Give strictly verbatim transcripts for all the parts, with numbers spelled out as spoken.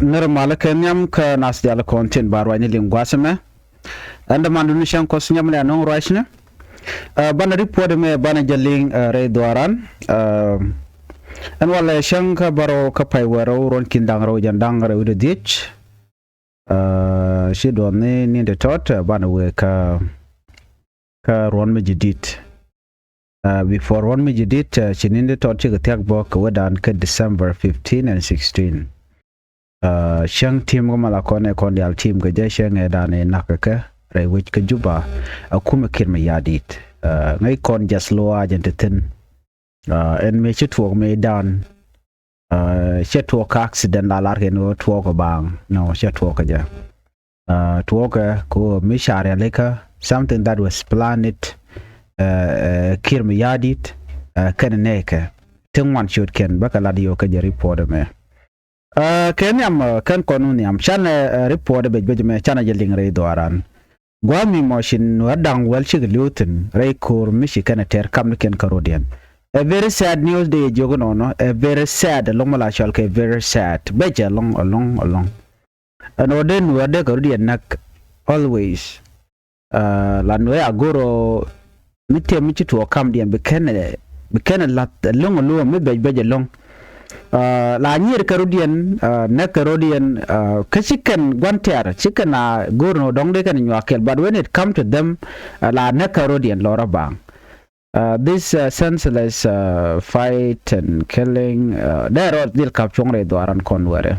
Nir malä kɛ nhiam kä nath diaal kɔn tin ba ruacni liŋ gua̱a̱th ɛmɛ. Ɛn dämandun cäŋ Kuɔth nhiam lɛ anɔŋ ruacni. Ɛ, banɛ report ɛmɛ banɛ jɛ liŋ, ɛ, rɛy dhuaaran. Ɛ, ɛn walɛ cäŋ kä bärɔw kä pay wäl rɛw ruɔ̱n ki̱n da̱ŋ rɛw jɛn da̱ŋ rɛw wi̱cdɛ dhieec. Ɛ, ci duɔth ni ni̱n ti tɔt, ɛ, banɛ wee kä, kä ruɔ̱n mi ji̱ di̱t. Ɛ, before ruɔ̱n mi ji̱ di̱t, ɛ, ci ni̱n ti tɔt cikɛ thia̱k bä kɛ wecdan kä December fifteen and sixteen. Ɛ, cäŋ tim kä malä kɔn ɛ kɔn diaal tim kɛ jɛ cäŋ ɛ dan ɛ nakä kɛ rɛy wec kä Juba. Ɛ, kumɛ Kiir Mayardit. Ɛ, ŋäc kɔn just luaac ɛn ti thi̱n. Ɛ, ɛn mëë ci tuɔɔk mëë dan. Ɛ, cɛ tuɔɔk kä accident la lar kɛn ɣöö tuɔɔk ɛ baaŋ. No, cɛ tuɔɔk kɛ jɛ. Ɛ, tuɔɔkɛ kɛ ɣöö mi ca rialikä something that was planned, ɛ, ɛ, Kiir Mayardit, ɛ, kɛn nɛɛkɛ. Ti ŋuan ciötkiɛn bä kɛ lat yio̱o̱k kä jɛ report ɛmɛ. Ɛ, kɛ nhiam, ɛ, kɛn kɔn wä nhiam. Canɛ, ɛ, report ɛ bec bec ɛmɛ, canɛ jɛ liŋ rɛy dhuaaran. Gua̱a̱th mi mɔ ci Nuäär da̱ŋ wäl cikɛ li̱w thi̱n rɛy ko̱r mi ci kɛn ɛ tɛr kamnikiɛn kä rɔ̱diɛn. A very sad news dee yɛ jiök inɔnɔ, a very sad, ɛlɔ̱ŋ mi la cɔal kɛ very sad. Bec ɛlɔ̱ŋ, ɛlɔ̱ŋ, ɛlɔ̱ŋ. Ɛn ɣöö dee Nuäär dee kɛ rɔ̱diɛn näk always. Ɛ, la Nuäär a go̱r ɣöö mi tiɛm mi ci tuɔɔk kamdiɛn bi kɛn ɛ, bi kɛn ɛ la̱th ɛlɔ̱ŋ ɛlɔ̱ŋ mi bec bec ɛlɔ̱ŋ. Ɛ, la nyier kɛ rɔ̱diɛn, ɛ, näk kɛ rɔ̱diɛn, ɛ, kä ci kɛn gua̱n tɛ̈r, ci kɛn a go̱r ni ɣöö dɔ̱ŋ dee kɛn nyuak kɛl, but when it come to them, ɛ, la näk kɛ rɔ̱diɛn lɔrä baaŋ. Ɛ, this, ɛ, senseless, ɛ, fight and killing, ɛ, dee rɔ dhil kap cuɔ̱ŋ rɛy dhuaaran kɔn wärɛ.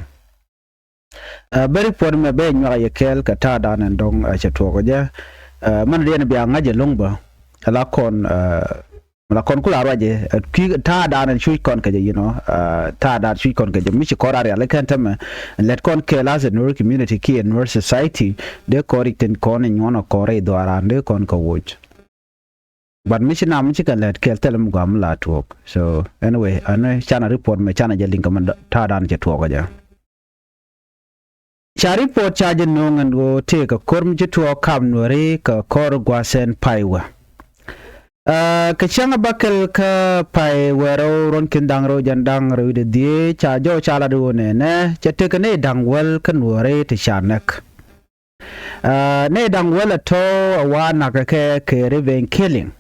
Ɛ, bä report mɛ bɛ nyuak yɛ kɛɛl kɛ ta̱a̱dan ɛn dɔ̱ŋ, ɛ, cɛ tuɔɔk jɛ. Ɛ, mɛn diɛn bia ŋa̱c ɛlɔ̱ŋ bä. Ɛ la kɔn, ɛ, la kɔn kula ruacɛ, ɛ, kui̱ ta̱a̱dan ɛn cuc kɔn kɛ jɛ, you know, ɛ, ta̱a̱dan cuc kɔn kɛ jɛ. Mi ci kɔn a rial ikɛn tämɛ. Lɛt kɔn kɛɛl as a Nuer community kiɛ Nuer society. Dee kɔn ric tin kɔn in nyuɔn ɛ kɔn rɛy dhuaaran dee kɔn kɛ woc. But mi ci nam mi ci kɛ lɛt kɛl thilɛ mi guam mi la tuɔɔk. So anyway, ɛn canɛ report mɛ canɛ jɛ liŋ kɛ mɛ ta̱a̱dan cɛ tuɔɔk ɛ jɛ. Ca report ca jɛ no̱o̱ŋ ɛn ɣöö tëëkɛ ko̱r mi ci tuɔɔk kam Nuääri kɛ kɔr gua̱a̱th ɛn pay wä. Ɛ, kɛ cäŋ a bäkɛl kä pay wäl rɛw ruɔ̱n ki̱n da̱ŋ rɛw jɛn da̱ŋ rɛw wi̱cdɛ dhieec ca jɔw ca lat ɣöö nɛnɛ cɛ tëëkɛ nɛy da̱ŋ wäl kä Nuääri ti ca näk. Ɛ, nɛy da̱ŋ wäl ɛ tɔ̱ ɛ wa nakä kɛ kɛ revenge killing.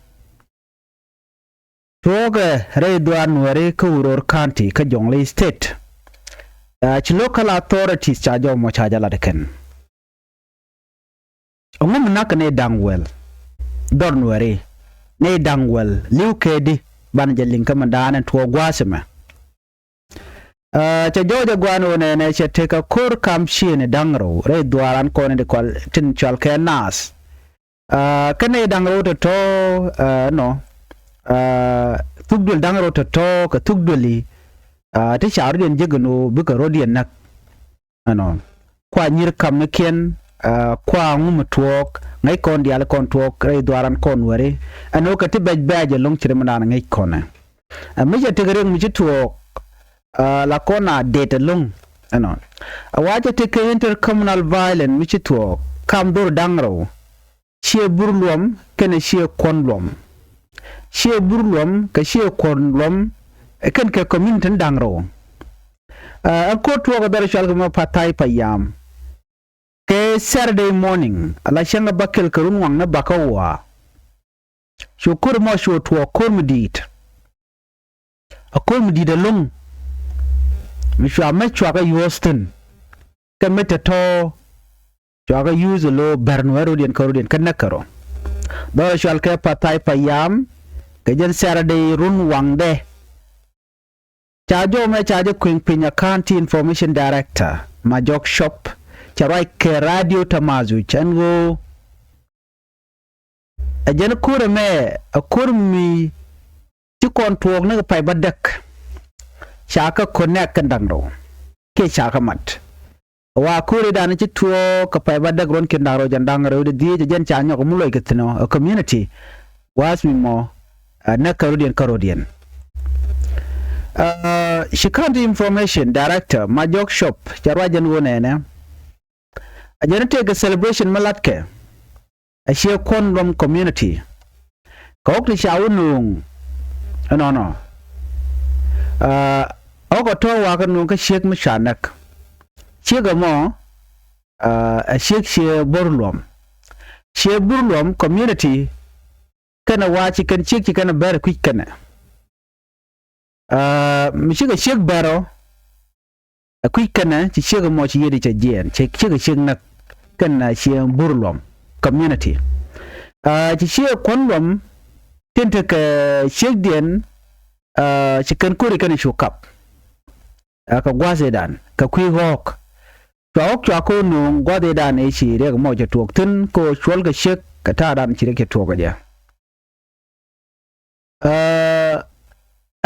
Tuɔɔkɛ rɛy dhuaar Nuääri kä Uror County kä Jonglei State. Ɛ, ci local authorities ca jɔw mɔ ca jɛ lat kɛn. Ɛŋu mi nakä nɛy da̱ŋ wäl? Dhɔr Nuääri. Nɛy da̱ŋ wäl li̱w kɛ di? Banɛ jɛ liŋ kä mɛ daanɛ tuɔɔk gua̱a̱th ɛmɛ. Ɛ, cɛ jɔɔc ɛ gua̱a̱n ɣöö nɛnɛ cɛ tekɛ ko̱r kam ciëëni da̱ŋ rɛw rɛy dhuaaran kɔn in di kɔal tin cɔal kɛ naath. Ɛ, kä nɛy da̱ŋ rɛw tɔ̱tɔ̱, ɛ, nɔ, ɛ, thuk duël da̱ŋ rɛw tɔ̱tɔ̱ kɛ thuk duëli, ɛ, ti ca rɔ̱diɛn jek ɛn ɣöö bikɛ rɔ̱diɛn näk. Ɛnɔ. Kua nyir kamnikiɛn, ɛ, kua ŋu mi tuɔɔk, ŋäc kɔn diaal kɔn tuɔɔk rɛy dhuaaran kɔn weri. Ɛn ɣöö kɛ ti bɛc bɛ̈ɛ̈c ɛlɔ̱ŋ ci ri mi naan ŋäc kɔnɛ. Ɛ, mi cɛ tekɛ riɛk mi ci tuɔɔk, ɛ, la kɔn a det ɛlɔ̱ŋ. Ɛnɔ. Ɛ wa cɛ tekɛ intercommunal violence mi ci tuɔɔk kam dhor da̱ŋ rɛw. Ciɛ bur luɔm kɛnɛ ciɛ kuɔn luɔm. Ciɛ bur luɔm kɛ ciɛ kuɔn luɔm, ɛ kɛn kɛ community ni da̱ŋ rɛw. Ɛ, ɛ ko̱r tuɔɔk ɛ dhɔr cual kɛ mɛ Pathai Payam. Kɛ Saturday morning, ala cäŋ ɛ bäkɛl kɛ run waŋ ni bakä waa. Cu ko̱r mɔ cu tuɔɔk ko̱r mi di̱i̱t. A ko̱r mi di̱i̱t ɛlɔ̱ŋ mi cua mɛ cua kɛ yuɔ̱ɔ̱th thi̱n. Kɛ mɛ tɔ̱tɔ̱ cua kɛ yuɔ̱ɔ̱th ɛ lo̱ bɛr nuɛ rɔ̱diɛn kä rɔ̱diɛn kä näk kɛ rɔ. Dhɔr ɛ cual kɛ Pathai Payam kɛ jɛn Saturday run waŋdɛ. Ca jɔw mɛ ca jɛ kueŋ piny a County Information Director Majok Shop cɛ ruac kɛ Radio Tamazuj ɛn ɣöö ɛ jɛn ko̱r ɛmɛ ɛ ko̱r mi ci kɔn tuɔɔk ni kɛ pay bädäk. Ca kɛ connect kɛn da̱ŋ rɛw kiɛ ca kɛ mat. Wa ko̱r i̱dan ci tuɔɔk kɛ pay bädäk ruɔ̱n kiɛn da̱ŋ rɛw jɛn da̱ŋ rɛw di dhieec ɛ jɛn ca nyɔk mi lɔc kɛ thi̱n ɔ ɛ community. Wa̱a̱th mi mɔ, ɛ, näk kɛ rɔ̱diɛn kä rɔ̱diɛn. Ɛ, ci County Information Director Majok Shop cɛ ruac jɛn ɣöö nɛnɛ. A jɛn tëëkɛ celebration mi latkɛ a ciɛ kuɔn luɔm community. Kɛ ɣɔk ti ca wä nööŋ ɛnɔnɔ. Ɛ, ɣɔk ɛ tɔ̱ wakä nööŋ kä ciek mi ca näk. ciek ɛmɔ, ɛ ciek ciɛ Burluɔm. Ciɛ Burluɔm community kɛnɛ wa ci kɛn ciek ci kɛnɛ bɛr kui̱c kɛnɛ. Mi cikɛ ciek bɛr ɔ, ɛ kui̱c kɛnɛ ci ciek ɛmɔ ci yet i̱ cɛ jiɛɛn, ci ciek ɛ ciek näk kɛn ciɛ Burluɔm community. Ci ciek kuɔn luɔm tin tekɛ ciekdiɛn, ci kɛn kori kɛn cu kap. Ɛ kɛ gua̱thidan kɛ kui̱ ɣɔ̱ɔ̱k. Cua ɣɔ̱k cua ko̱ nuŋ gua̱thidan ëë ci riɛk mɔ cɛ tuɔɔk thi̱n ko̱ cuɔl kɛ ciek kɛ ta̱a̱dan ci riɛk cɛ tuɔɔk kɛ jɛ.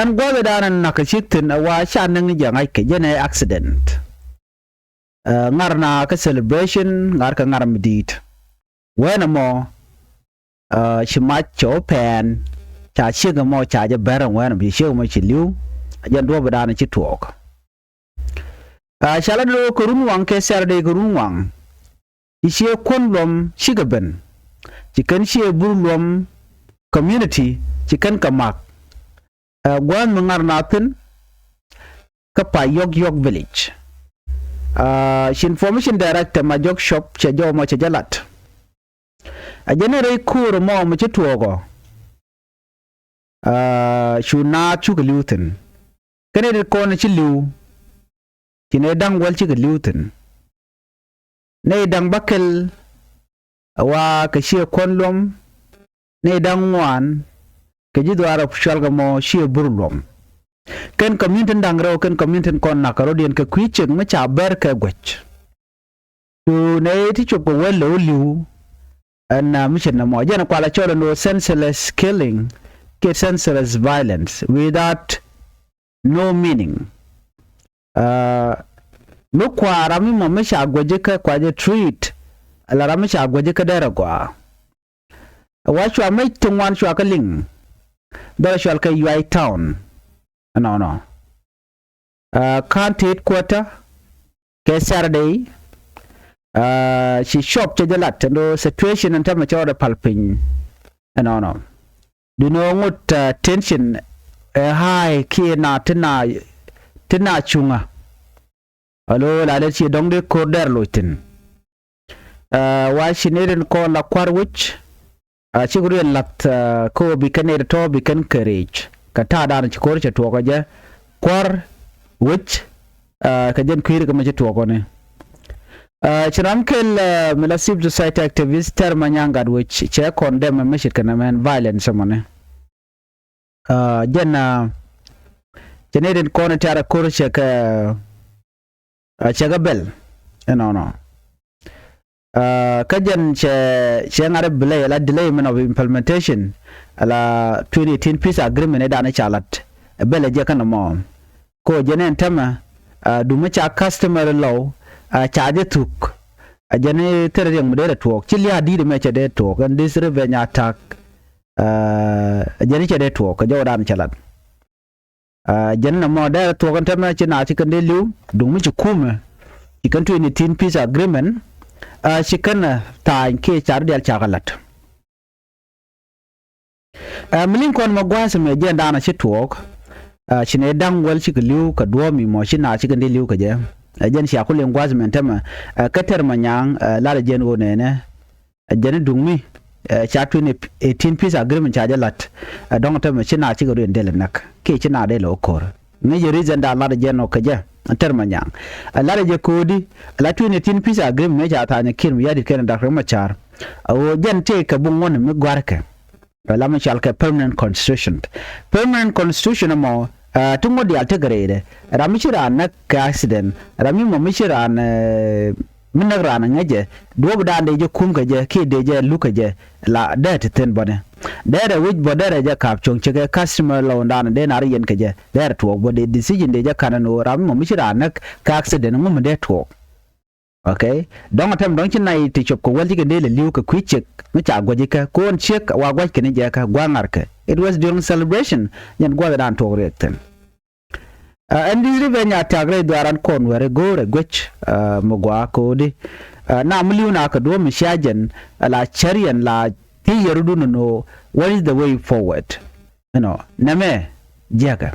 Ɛn gua̱thidan ɛn na̱k kɛ ciek thi̱n ɛ wa ca näk ni jɛ ŋa̱ckɛ jɛn ɛ accident. Ŋa̱r na kä celebration ŋa̱r kɛ ŋa̱r mi di̱i̱t. Wɛn ɛmɔ ci mac cɛ wä pɛn ca ciek ɛmɔ ca jɛ bɛr ɛn wɛn ɛmɔ ci ciek ɛmɔ ci li̱w. Ɛ jɛn duɔ̱ɔ̱pidan ci tuɔɔk. Ca la do̱r kɛ run waŋ kɛ Saturday kɛ run waŋ. Ci ciɛ kuɔn luɔm cikɛ ben. Ci kɛn ciɛ Burluɔm community ci kɛn kɛ mak. Ɛ gua̱a̱th mi ŋa̱r na thi̱n kä Payok Yok village. Ci information director Majok Shop cɛ jɔw mɔ cɛ jɛ lat. Ɛ jɛn ɛ rɛy ko̱o̱r mɔ mi ci tuɔɔkɔ. Cu naath cukɛ li̱w thi̱n. Kɛn ɛ ri kɔn ci li̱w. Ci nɛy da̱ŋ wäl cikɛ li̱w thi̱n. Nɛy da̱ŋ bäkɛl ɛ wa kɛ ciɛ kuɔn luɔm. Nɛy da̱ŋ ŋuan kɛ ji̱ dhuaar ɛ cual kɛ mɔ ciɛ Burluɔm. Kɛn community da̱ŋ rɛw kɛn community kɔn na̱k kɛ rɔ̱diɛn kɛ kui̱ ciek mi ca bɛr kɛ guäc. Cu nɛy ti cop kɛ wäl lɛ wä li̱w. Ɛn mi cɛ nɛmɔ jɛn kualɛ cɔl ɛn ɣöö senseless killing kiɛ senseless violence without no meaning. Mi kua ram mi mɔ mi ca guäc kä kua jɛ treat. Ala ram mi ca guäc kä dɛr agɔaa. Wa cua mec ti ŋuan cua kä liŋ. Dhɔr cual kɛ Yuay Town. Ɛnɔnɔ. County headquarter kɛ Saturday. Ci shop cɛ jɛ lat ɛn ɣöö situation ɛn tämɛ cɛ rɔɔdɛ pal piny. Ɛnɔnɔ. Duundɛ ŋot tension ɛ high kiɛ na ti na ti na cuŋä. Alo la lɛ ci dɔ̱ŋ dee ko̱r dɛr loc thi̱n. Wa ci nɛy tin kɔn la kua̱r wec. Cikɛ riɛn lath kä ɣöö bi kɛn nɛy tɔ̱ bi kɛn kɛ rɛc kɛ ta̱a̱dan ci ko̱r cɛ tuɔɔkä jɛ kua̱r wec. Kɛ jɛn kui̱ri kɛ mɛ ci tuɔɔkɔni. Ci ram kɛl mi la civil society activist Tɛr Manyaŋ Gatwec cɛ condemn mi ce̱tkɛ nɛmɛ ɛn violence ɛmɔni. Jɛn cɛ nɛy tin kɔn tiarɛ ko̱r cɛ kɛ cɛ kɛ bɛl. Ɛnɔnɔ. Kä jɛn cɛ cɛ ŋa̱r ɛ delay ala delayment of implementation ala twenty eighteen peace agreement ɛ dan ca lat. Ɛ bɛl ɛ jɛ kɛn ɛmɔ. Kɔ jɛn ɛn tämɛ duŋ mi ca customary law ca jɛ thuk. Ɛ jɛn thil riɛk mi dee rɛ tuɔɔk ci lia̱a̱ di̱i̱t ɛmɛ cɛ dee tuɔɔk ɛn this revenge attack. Ɛ jɛn cɛ dee tuɔɔk kɛ jɔwdan cɛ lat. Jɛn nɛmɔ dee rɛ tuɔɔk ɛn tämɛ ci na ci kɛn dee li̱w duŋ mi ci kumɛ ci kɛn twenty eighteen peace agreement. Ci kɛn tha̱a̱ny kiɛ car diaal cakɛ la̱t. Ɛ mi liŋ kɔn mɛ gua̱a̱th mɛ jɛn da̱a̱n a ci tuɔɔk. Ci nɛy da̱ŋ wäl cikɛ li̱w kɛ duɔ̱ɔ̱p mi mɔ ci na ci kɛn dee li̱w kɛ jɛ. Ɛ jɛn cia ku liŋ gua̱a̱th mɛ tämɛ ɛ kä Tɛr Manyaŋ ɛ lar ɛ jɛn ɣöö nɛnɛ. Ɛ jɛn duŋ mi ɛ ca twenty eighteen peace agreement ca jɛ la̱t. Ɛ dɔ̱ŋ tämɛ ci na cikɛ ruëën dee lɛ näk kiɛ ci na dee lɛ wä ko̱r. Ŋäc jɛ reason da lat jɛ nɔ kɛ jɛ Tɛr Manyaŋ. Ɛ lat jɛ ko̱di ɛ la twenty eighteen peace agreement mëë ca tha̱a̱ny ɛ Kiir Mayardit kɛnɛ Doctor Machar. Ɛ ɣöö jɛn tëë kɛ buk ŋuɔ̱n mi gua̱rkɛ. Ɛ la mi cɔal kɛ permanent constitution. Permanent constitution ɛmɔ ɛ ti ŋuɔ̱t diaal tekɛ rɛydɛ. Ram mi ci raan näk kɛ accident, ram mi mɔ mi ci raan ɛ mi näk raan ɛ ŋäcɛ duɔ̱ɔ̱pdan dee jɛ kum kɛ jɛ kiɛ dee jɛ luk kɛ jɛ. La dee ti thi̱n bɔni dee rɛ wi̱c bɔ dee rɛ jɛ ka̱p cuɔ̱ŋ cɛ kɛ customary law dan dee nar yɛn kɛ jɛ dee rɛ tuɔɔk bɔ dee decision dee jɛ ka̱n ɛn ɣöö ram mi mɔ mi ci raan näk kɛ accident ŋu mi dee tuɔɔk. Okay. Dɔ̱ŋ a tɛm dɔ̱ŋ ci nɛy ti cop kɛ wäl cikɛ dee lɛ li̱w kɛ kui̱ ciek mi ca gua̱c ikä ko̱n ciek wa gua̱c kɛn jɛ kä gua̱a̱ŋ ŋa̱rkɛ. It was during celebration. Nyɛn gua̱th dan tuɔɔk riɛk thi̱n. Ɛn di̱t ri ben nya tiak rɛy dhuaaran kɔn wɛr i̱ go̱o̱rɛ guec mi gua̱a̱ ko̱o̱di. Na mi li̱w na kɛ duɔ̱ɔ̱p mi cia jɛn la cär yɛn la thiec yɛrudun ɛn ɣöö what is the way forward? You know, nɛmɛ jiäkɛ.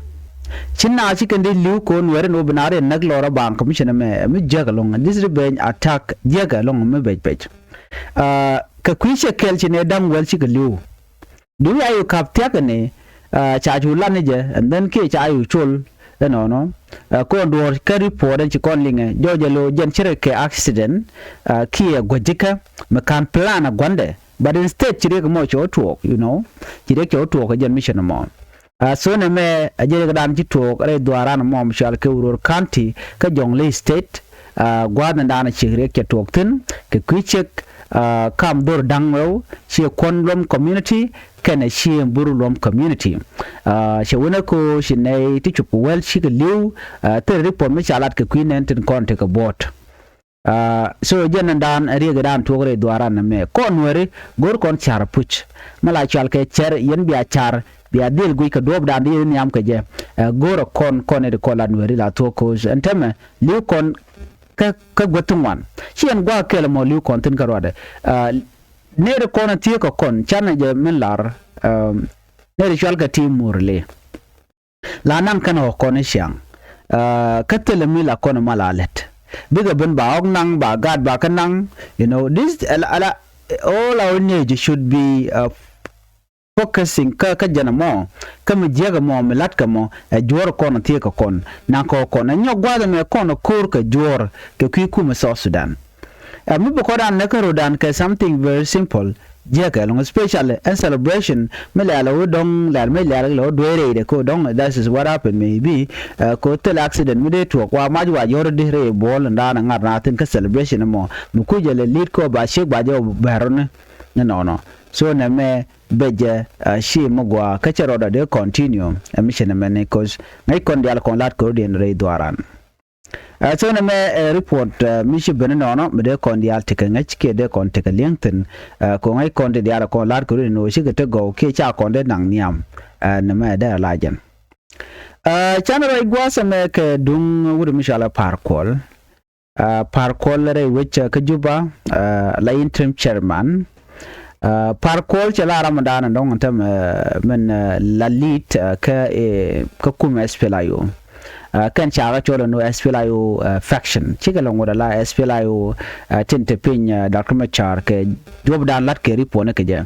Ci na ci kɛn di li̱w ko̱n wɛri ni wä bi na ri näk lɔr a ban commission mɛ mi jiäk ɛlɔŋ. This revenge attack jiäk ɛlɔŋ mi bec bec. Kɛ kui̱ cɛ kɛl ci nɛ da̱ŋ wäl cikɛ li̱w. Duŋ ya yu kap thia̱k ni ca cu lan ni jɛ and then kiɛ ca yu col. Ɛnɔnɔ kɔn duɔ̱ɔ̱r kä report ɛn ci kɔn liŋɛ jɔɔc ɛ lo̱ jɛn ci rɛ kɛ accident. Kiɛ guäc jikä mi ka̱n plan a gua̱ndɛ. But instead ci riek mɔ cɛ wä tuɔɔk, you know, ci riek cɛ wä tuɔɔk kɛ jɛn mission mɔ. So nɛ mɛ a jɛ riek dan ci tuɔɔk rɛy dhuaaran mɔ mi cual kɛ Uror County kä Jonglei State. Gua̱a̱th ni dan ci riek cɛ tuɔɔk thi̱n kɛ kui̱ ciek kam dhor da̱ŋ rɛw ciɛ Kuɔn Luɔm community kɛnɛ ciɛ Bur Luɔm community. Cɛ wänɛ ko ci nɛy ti cop kɛ wäl cikɛ li̱w. Thil report mi ca lat kɛ kui̱ nɛn tin kɔn tekɛ buɔ̱ɔ̱t. So jɛn dan riek dan tuɔk rɛy dhuaaran mɛ kɔn weri go̱r kɔn car puc. Mi la cual kɛ cɛr yɛn bia car bia dhil guic kɛ duɔ̱ɔ̱pdan di yɛn nhiam kɛ jɛ. Go̱r kɔn kɔn iti kɔn la nueri la tuɔk koc ɛn tämɛ li̱w kɔn kä guäth ti ŋuan. Ci yɛn gua̱a̱k kɛl mɔ li̱w kɔn thi̱n kä ruadɛ. Nɛy ti kɔn thiek kɛ kɔn canɛ jɛ min lar. Nɛy ti cual kɛ ti murli la naŋ kɛn ɣɔk kɔn i̱ ciaŋ. Kä thilɛ mi la kɔn i̱ mal a lät bikɛ ben ba ɣɔk naŋ ba gaat ba kä naŋ. You know this ala, ala, all our energy should be focusing kä kä jɛn ɛmɔ. Kä mi jiäk ɛmɔ mi la̱t kɛ mɔ ɛ juɔ̱ɔ̱r kɔn thiek kɛ kɔn naŋ kɛ kɔn ɛ nyɔk gua̱a̱th ɛmɛ kɔn ɛ ko̱r kɛ juɔ̱ɔ̱r kɛ kui̱ kumɛ South Sudan. Ɛ mi bi kɔdan nɛ kä ro̱dan kɛ something very simple. Jiäkɛ lɔŋ especially ɛn celebration mi lɛl ɛ wä dɔŋ lɛl mi lɛl lɛ wä duee rɛydɛ ko dɔŋ that is what happened maybe. Ko thil accident mi dee tuɔk wa mac wa yɔr di rɛy buɔl ndan ŋa̱r na thin kä celebration mɔ mi kucɛ lɛ lit ko ba ciek ba jɛ wä bɛr ni ni nɔnɔ. So nɛ mɛ bɛ jɛ ci mi gua kä cɛ rɔɔdɛ dee continue ɛ mi cɛ nɛ mɛ ni cause ŋäc kɔn dial kɔn lat kɛ rɔ diɛn rɛy dhuaran. Ɛ thonɛ mɛ ɛ report mi ci ben inɔnɔ mi dee kɔn diaal tekɛ ŋäc kiɛ dee kɔn tekɛ li̱eŋ thi̱n. Ɛ ko̱ŋäc kɔn ti diaal kɔn la̱r kɛ rut in ɣöö cikɛ te gɔw kiɛ ca kɔn dee naŋ nhiam. Ɛ nɛmɛ dee a la jɛn. Ɛ canɛ ruac gua̱a̱th ɛmɛ kɛ duŋ wut mi cɔal ɛ Pa̱a̱r Kuɔl. Ɛ Pa̱a̱r Kuɔl rɛy wec kä Juba, ɛ la interim chairman. Pa̱a̱r Kuɔl cɛ la ram dan dɔ̱ŋ tɛm min la lead kä kä kum SPLA-IO. Kɛn ca kä cɔl ɛn ɣöö SPLA-IO faction cikɛ lɛ ŋot ala SPLA-IO tin te piny Doctor Machar kɛ duɔ̱p dan lat kɛ ripɔni kɛ jɛ.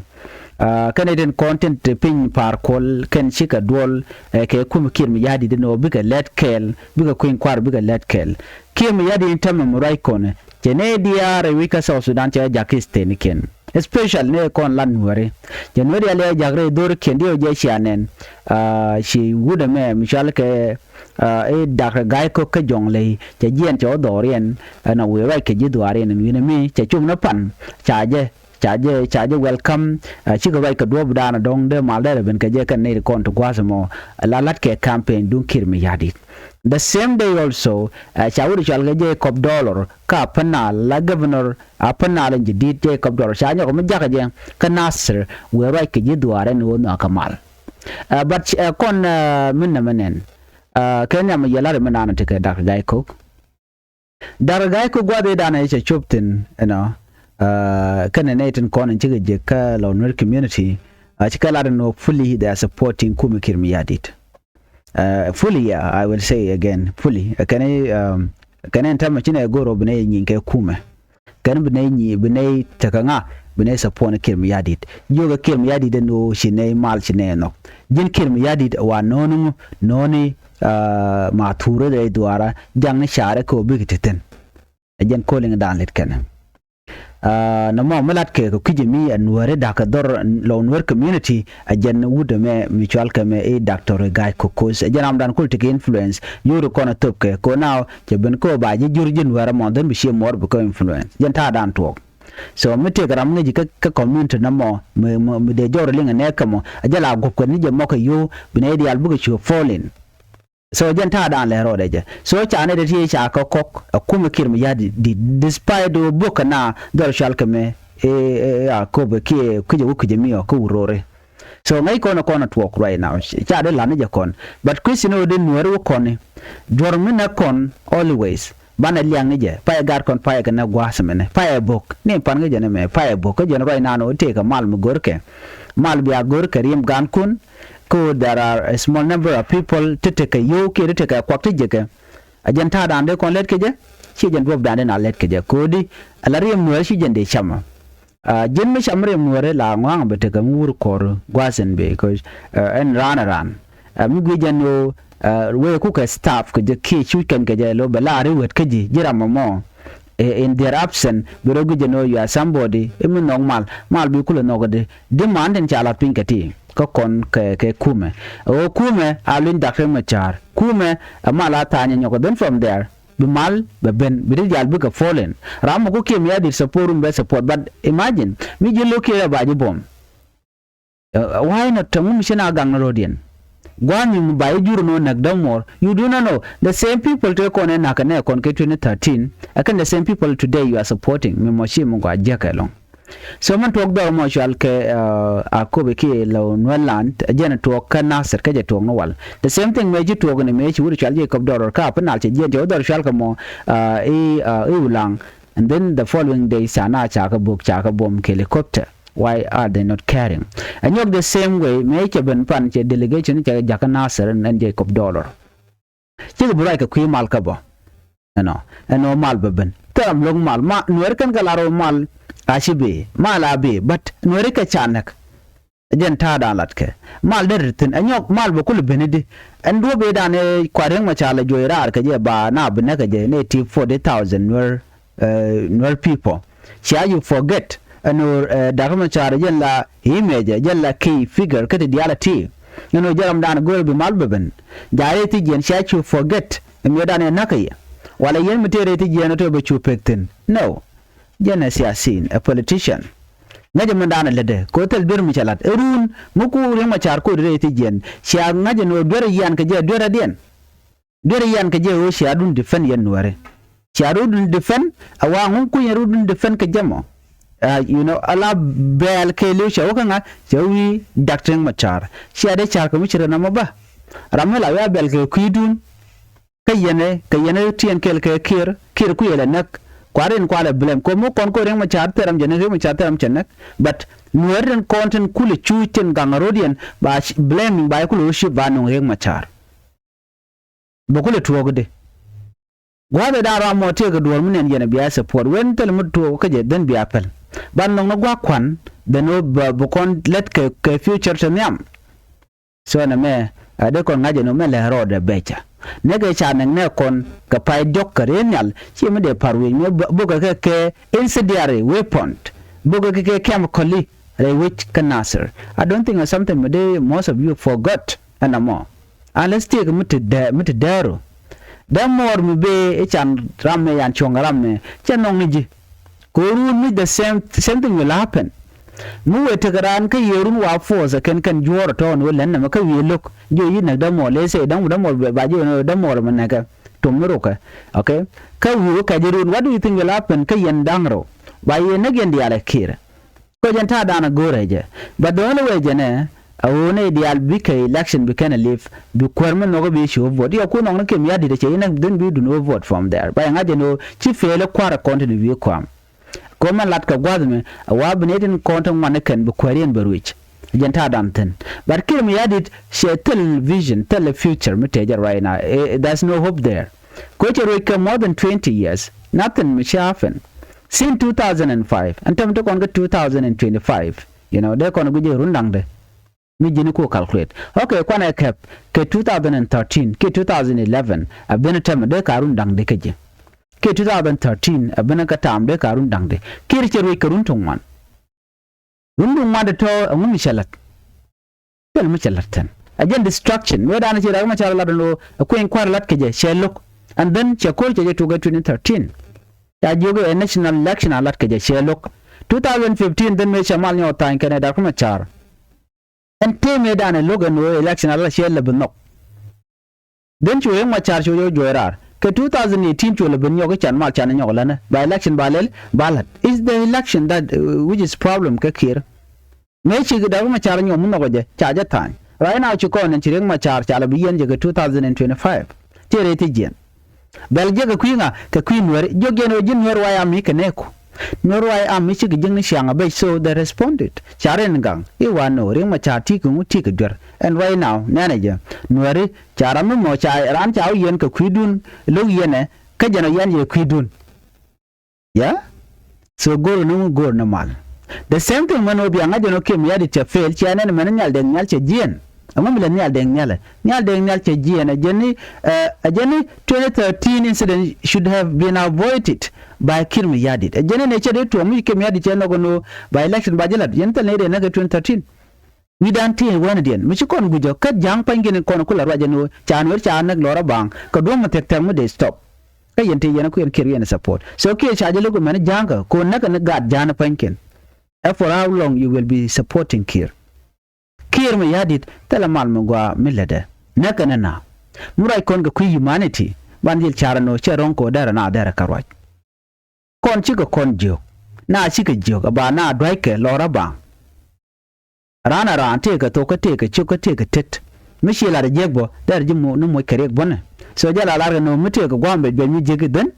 Kɛn itin kɔn tin te piny Pa̱a̱r Kuɔl kɛn cikɛ duɔl kɛ kum Kiir Mayardit ɛn ɣöö bikɛ lɛt kɛɛl bikɛ kui̱ny kua̱r bikɛ lɛt kɛɛl. Kiir Mayardit in tɛmɛ mi ruac kɔn cɛ nɛy diaal rɛy wec kä South Sudan cɛ jak ki state nikiɛn. Especially ni kɔn la nuääri. Jɛ nuääri a lɛ jak rɛy dho̱rikiɛn diɛ wä jɛ cia nɛn. Ci wut ɛmɛ mi cɔal kɛ i̱ Doctor Gai Kok kä Jɔŋley cɛ jiɛn cɛ wä dhɔriɛn. Ɛn a wëë ruac kɛ ji̱ dhuaariɛn ɛn wi̱n ɛmi cɛ cum ni pan ca jɛ ca jɛ ca jɛ welcome. Cikɛ ruac kɛ duɔ̱ɔ̱pdan dɔ̱ŋ dee mal dee rɛ ben kɛ jɛ kɛn nɛy ti kɔn ti gua̱a̱th ɛmɔ. La la̱t kɛ campaign duŋ Kiir Mayardit. The same day also ca wut cɔal kɛ Jacob Dollar kä Upper Nile la governor Upper Nile in jadid Jacob Dollar ca nyɔk mi jakä jɛ kä Nasir wëë ruac kɛ ji̱ dhuaar ɛn ɣöö nhɔakä mal. But kɔn min nɛmɛ nɛn kɛ nhiam yɛ la̱r mi naan tekɛ Doctor Gai Kok. Doctor Gai Kok gua̱th i̱ danɛ cɛ cop thi̱n ɛnɔ. Kɛnɛ nɛy tin kɔn in cikɛ jek kä lɔ Nuer community. Cikɛ lat ɛn ɣöö fully they are supporting kumɛ Kiir Mayardit. Fully, yeah, I will say again fully. Kɛn kɛn in tɛmɛ ci nɛ go̱r ɔ bi nɛ nyin kɛ kumɛ. Kɛn bi nɛ nyi bi nɛ tekɛ ŋa bi nɛ support ni Kiir Mayardit. Jiökɛ Kiir Mayardit ɛn ɣöö ci nɛ mal ci nɛ nhɔk. Ji̱n Kiir Mayardit wa no̱o̱ni ŋu no̱o̱ni ma thurä dee dhuaara jaŋni carɛ kɛ ɔ bikɛ ti thi̱n. Ɛ jɛn ko̱liŋ dan lit kɛnɛ. Nɔmɔ mi lat kɛ kɛ kui̱c mi ɛ nuääri da̱k kɛ dhɔr lɔ nuäär community. Ɛ jɛn wut ɛmɛ mi cual kɛ mɛ i̱ Doctor Gai Kok. Ɛ jɛn ramdan kul ti kɛ influence yuri kɔn ɛ thop kɛ ko now cɛ ben ko ba ji̱ jur ji̱ nuäärä mɔ dhän bi ciɛ muɔr bi kɛ influence jɛn ta̱a̱ dan tuɔɔk. So mi tëëk ram ŋäci kä community nɔmɔ mi dee jɔr liŋ ɛ nɛɛk kɛ mɔ ɛ jɛ la guɔ̱p kɛ ni jɛ mɔ kɛ yo̱o̱ bi nɛy diaal bikɛ cuɛ fall in. So jɛn ta̱a̱ dan lɛ rɔɔdɛ jɛ. So ca nɛ dee ti ca kä kɔk ɛ kumɛ Kiir Mayardit despite ɣöö bok kɛ na dhɔr cual kɛ mɛ. Ɛ a köpɛ kiɛ kui̱cɛ wä kui̱cɛ mi ɔ kä wut ro̱ri. So ŋäc kɔn ɛ kɔn ɛ tuɔɔk right now ca dee la̱t ni jɛ kɔn. But kui̱ci ni ɣöö dee nuääri wä kɔn ni duɔ̱r mi nɛ kɔn always banɛ liaŋ ni jɛ payɛ gat kɔn payɛ kɛ nɛ gua̱a̱th mɛnɛ payɛ bok ni pan kä jɛn ɛmɛ payɛ bok kä jɛn right now ni ɣöö tëëkɛ mal mi görkɛ. Mal bia görkɛ riɛm gankun. Ko there are a small number of people ti tekɛ yio̱w kiɛ ti tekɛ kuak ti jekɛ. A jɛn ta̱a̱dan dee kɔn lɛt kɛ jɛ, ci jɛn duɔ̱pdan dee na lɛt kɛ jɛ. Kodi a la riɛm Nuɛɛr ci jɛn dee camä. A ji̱n mi cam riɛm Nuɛɛri la ŋɔaŋ bɛ tekɛ mi wur kɔr gua̱a̱th in bee kɛ ɛn raan a raan. A mi gui̱c jɛn ɣöö wee kukɛ staff kɛ jɛ kiɛ cuc kɛn kɛ jɛ lo̱ bɛ laari wet kä ji̱ ji̱ ram ɛmɔ. In their absent bi rɔ gui̱c jɛn ɣöö you are somebody i̱ mi nhɔk mal mal bi kulɛ nhɔk di di man tin ca la̱th piny kɛ ti kä kɔn kɛ kɛ kumɛ. Ɣöö kumɛ a luny dak ri mɛ ca̱a̱r kumɛ. Ɛ mal a tha̱a̱ny ɛ nyɔk ɛ dhin from there. Bi mal bɛ ben bi ti diaal bikɛ folin ram mɔ ku kiɛ mi a dit support rum bɛ support but imagine mi ji̱ lo̱k kiɛ rɛ ba ji̱ buɔ̱m. Why not? Te ŋu mi ci na gaŋ ni ro̱diɛn gua̱a̱ mi mi ba ji̱ jur ni wä näk dämuɔr. You do not know the same people te kɔn ɛ na̱k kɛ nɛ kɔn kɛ twenty thirteen ɛ kɛn the same people today you are supporting mi mɔ ci mi gɔaa jiäk ɛlɔ̱ŋ. So mɛn tuɔɔk dhɔr mɔ cual kɛ a kopi kiɛ lɛ wä nuɛl lan jɛn tuɔɔk kä Nasir kä jɛ tuɔɔk ni wal. The same thing mëë ci tuɔɔk ni mëë ci wut cual jɛ kɔp dhɔr kä a pi nal cɛ jiɛn cɛ wä dhɔr cual kɛ mɔ i̱ i̱ wulaŋ. And then the following day ca na ca kɛ bok ca kɛ buɔm kɛ helicopter. Why are they not caring? Ɛ nyɔk the same way mëë cɛ ben pan cɛ delegation cɛ jakä Nasir ɛn jɛ kɔp dhɔr. Cikɛ bi ruac kɛ kui̱ mal kä bä. Ɛnɔ ɛnɔ mal bä ben thil ram lo̱k mal ma nuɛɛri kɛn kɛ lar ɣöö mal. A ci bi mal a bi but nuɛɛri kɛ ca näk. Jɛn ta̱a̱dan latkɛ mal dee ri thi̱n ɛ nyɔk mal bä kul beni di. Ɛn duɔ̱p i̱ dan ɛ kua̱r riäŋ ma ca lɛ juɔc raar kɛ jɛ ba na bi näk kɛ jɛ nɛ ti forty thousand nuɛɛr. Nuɛɛr people. Cia you forget ɛn ɣöö dak mi ca̱r jɛn la image jɛn la key figure kä ti diaal a ti. Ɛn ɣöö jɛ ramdan go̱o̱r bi mal bɛ ben ja̱ rɛy thi jiɛn cia cu forget. Ɛ miɔdan ɛ näk kɛ yɛ wala yɛn mi tëë rɛy thi jiɛn ɔ tëë bɛ cu pek thi̱n. No. Jɛn ɛ siasin ɛ politician. Ŋäcɛ mindan ɛ lätdɛ ko̱ thil duer mi cɛ la̱t ɛ run mi ku riäŋ ma ca̱r ko̱o̱d rɛy thi jiɛn cia ŋäcɛ ni ɣöö duer ɛ yian kɛ jɛ duer ɛ diɛn. Duer yan kɛ jɛ ɣöö cia run defend yɛn nuääri. Cia run defend a wa ŋun kunyɛ run defend kɛ jɛ mɔ. You know a la bɛɛl kɛ liw cɛ wä kä ŋa cɛ wi̱i̱ dak tiɛŋ ma ca̱r cia dee ca̱r kɛ mi ci rɛ nɔmɔ bä. Ram mi la wi̱i̱ a bɛɛl kɛ kui̱dun. Kä yɛn ɛ kɛ yɛn ɛ tiɛn kɛɛl kɛ kiɛr kiɛr kui̱ yɛl ɛ näk. Kua̱r in kualɛ blame kɛ mi kɔn kɛ riɛŋ ma ca̱r thɛr ram jɛ näk riɛŋ ma ca̱r thɛr ram cɛ näk. But nuääri tin kɔn tin kulɛ cuuc tin gaŋ a ro̱d yɛn ba blaming ba yɛ kulɛ wä cip ba nuŋ riɛŋ ma ca̱r. Bä kulɛ tuɔɔk di gua̱a̱th ɛ da̱a̱n ram mɔ tëëk kɛ duɔ̱ɔ̱r mi nɛn yɛn ɛ bia support wen thil mi tuɔɔk kä jɛ dhän bia päl. Ban nhɔk ni gua̱a̱k kua̱n dhɛn ɣöö bä bi kɔn lät kɛ kɛ future te nhiam. So nɛ mɛ a dee kɔn ŋa̱c ɛn ɣöö mɛ lɛ rɔɔdɛ bɛcä nɛ kɛ ca nɛk nɛ kɔn kɛ pay diɔ̱k kɛ rëë nhial. Ciɛ mi dee pa̱r wi̱i̱ mi bokɛ kɛ kɛ incendiary weapon. Bokɛ kɛ kɛ chemical i̱ rɛy wec kä Nasir. I don't think it's something mi dee most of you forgot. Ɛn amɔ. Unless tiek mi ti dɛ mi ti dɛɛru. Dee muɔɔr mi bee i̱ can ram mi yan cuɔ̱ŋ ram mi cɛ nhɔŋ ni ji̱. Kɛ ɣöö ruun mi the same same thing will happen. Mi wëë tekɛ raan kä yiëë run wa force ɛ kɛn kɛn juɔ̱ɔ̱r ɛ tɔɔn wëë lɛn nɛmɛ kä wi̱i̱ lo̱k ji̱ ɣöö yi̱ näk dee muɔɔr lɛ sɛ däŋ dee muɔɔr ba ji̱ ɣöö dee muɔɔr mi näkɛ. Tom mi rukɛ. Okay. Kä wi̱i̱ wä kɛc run what do you think will happen kä yɛn da̱ŋ rɛw ba yiëë näk yɛn diaal ɛ kiɛɛr. Kɔ jɛn ta̱a̱ da̱a̱n a go̱o̱rɛ jɛ. But the only way jɛn ɛ a ɣöö nɛy diaal bikɛ election bi kɛn a live bi kuäär mi nhɔk bi ci wä vote. Yɛ kun nɔŋ ni Kiir Mayardit a cɛ yɛn a dhin bi dun wä vote from there. Ba yɛ ŋa̱c jɛn ɣöö ci fail kua̱r a kɔn tin wi̱i̱ kɔam. Kɔ mɛn lat kɛ gua̱th mi a wa bi nɛy tin kɔn tin ŋuan ni kɛn bi kuäär yɛn bɛ ruic. Jɛn ta̱a̱ da̱a̱n thi̱n. But Kiir Mayardit cɛ thil vision thil future mi tëë jɛ right now. There's no hope there. Kɔ cɛ ruic kɛ more than twenty years nothing mi cɛ happen. Since two thousand and five ɛn tɛm ti kɔn kä two thousand and twenty-five. You know dee kɔn guic jɛ run da̱ŋdɛ. Mi ji̱n ku calculate. Okay kuanɛ kɛp kɛ two thousand and thirteen kiɛ two thousand eleven a ben tɛm dee ka run da̱ŋdɛ kä ji̱. Kiɛ two thousand thirteen a ben kä tam dee ka run da̱ŋdɛ kiɛ ri cɛ ruec kɛ run ti ŋuan. Run ti ŋuan dee tɔ ɛŋu mi cɛ la̱t. Kɛl mi cɛ la̱t tɛn a jɛn destruction mëë da̱a̱n ci rɛk ma ca la̱t ɛn ɣöö ɛ kueny kua̱r la̱t kɛ jɛ cɛ lo̱k. And then cɛ ko̱r cɛ jɛ tuɔk ɛ twenty thirteen. Ca jiök ɛ national election a la̱t kɛ jɛ cɛ lo̱k. Two thousand fifteen then mëë cɛ mal nyɔɔk tha̱a̱ny kɛn ɛ da̱r kä ma ca̱r. Ɛn tëë mëë da̱a̱n ɛ lo̱k ɛn ɣöö election a la̱t cɛ lɛ bi nhɔk. Then cu Riek Machar cu jɛ juɔc raar kɛ two thousand eighteen cu lɛ ben nyɔk i̱ can mal can i̱ nyɔk länä ba election ba lɛl ba la̱t. Is the election that which is problem kä Kiir. Mëë ci Riek Machar nyɔk mi nhɔk jɛ ca jɛ tha̱a̱ny. Right now ci kɔn ɛn ci Riek Machar ca lɛ bi yɛn jɛ kɛ two thousand and twenty-five. Ci rɛy thi jiɛn. Bɛl jɛ kɛ kui̱ ŋa kɛ kui̱ Nuɛri jiök jɛn ɣöö ji̱n Nuɛri waya mi kɛ nɛɛku. Nuɛr ruac am mi cikɛ jiäkni ciaŋ a bɛc, so they responded. Ca rin gaŋ i̱ wa no Riek Machar ti kɛ ŋu ti kɛ duer. And right now nɛnɛ jɛ Nuɛri ca ram mi mɔ ca ran ca wä yɛn kɛ kui̱dun lo̱k yɛnɛ kä jɛn ɔ yɛn yɛ kui̱dun. Yeah. So go̱r ni ŋu go̱r ni mal. The same thing mɛn wä bia ŋa̱c jɛn ɔ Kiir Mayardit cɛ fail, cia nɛn mɛn Nhial Deng Nhial cɛ jiɛn. Ɛŋu mi lɛ Nhial Deng Nhial ɛ? Nhial Deng Nhial cɛ jiɛn ɛ jɛn ni, ɛ jɛn ni twenty thirteen incident should have been avoided by Kiir Mayardit. Ɛ jɛn ni nɛ cɛ dee tuɔɔk mi Kiir Mayardit cɛ nhɔk ɛn ɣöö by election ba jɛ la̱t, yɛn thil ni dee näk ɛ twenty thirteen. Wi̱dan ti wänädiɛn mi ci kɔn gui̱cɔ kä ja̱a̱ŋ pa̱nykiɛn kɔn ku la ruac ɛn ɣöö ca Nuɛr ca näk Lɔr Abaŋ kɛ duɔ̱m mi thiɛk thiɛk mi dee stop. Kä yɛn ti yɛn kuiɛn Kiir yɛn support. So Kiir ca jɛ lo̱k mɛn ja̱a̱ŋkä ko̱n näk kɛn gaat ja̱a̱n pa̱nykiɛn. Ɛ for how long you will be supporting Kiir? Kiir Mayardit thilɛ mal mi gɔaa mi lätdɛ. Näk kɛn ɛ na mi ruac kɔn kɛ kui̱ humanity ban jil car ɛn ɣöö cɛ ro̱ŋ kɛ ɣöö derɛ na derɛ kä ruac. Kɔn cikɛ kɔn jiök na cikɛ jiök ɛ ba na dua̱ckɛ Lɔr Abaŋ. Raan a raan tëëkɛ thok kä tëëkɛ ciök kä tëëkɛ tet. Mi ci lat a jiäk bä derɛ ji̱ ni moc kɛ riɛk bänɛ. So jɛ la lar kɛ nööŋ mi tëëkɛ gua̱a̱m bɛ juɛc mi jiäk i̱ then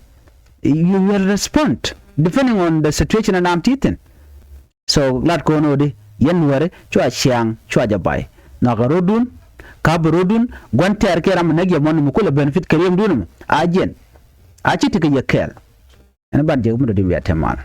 you will respond depending on the situation ɛn am ti thi̱n. So lat ko̱n ɣöödi yɛn Nuɛri cua ciaŋ cua jɛ bay. Nhɔakɛ rotdun, ka̱pɛ rotdun, gua̱n tɛɛr kiɛ ram mi näk yɛ mɔn mi kulɛ benefit kɛ riɛmdun ɛmɔ a jiɛn. A ci ti kɛ yɛ kɛɛl. Ɛn ban jɛ mi dɔ̱diɛn bia te mal.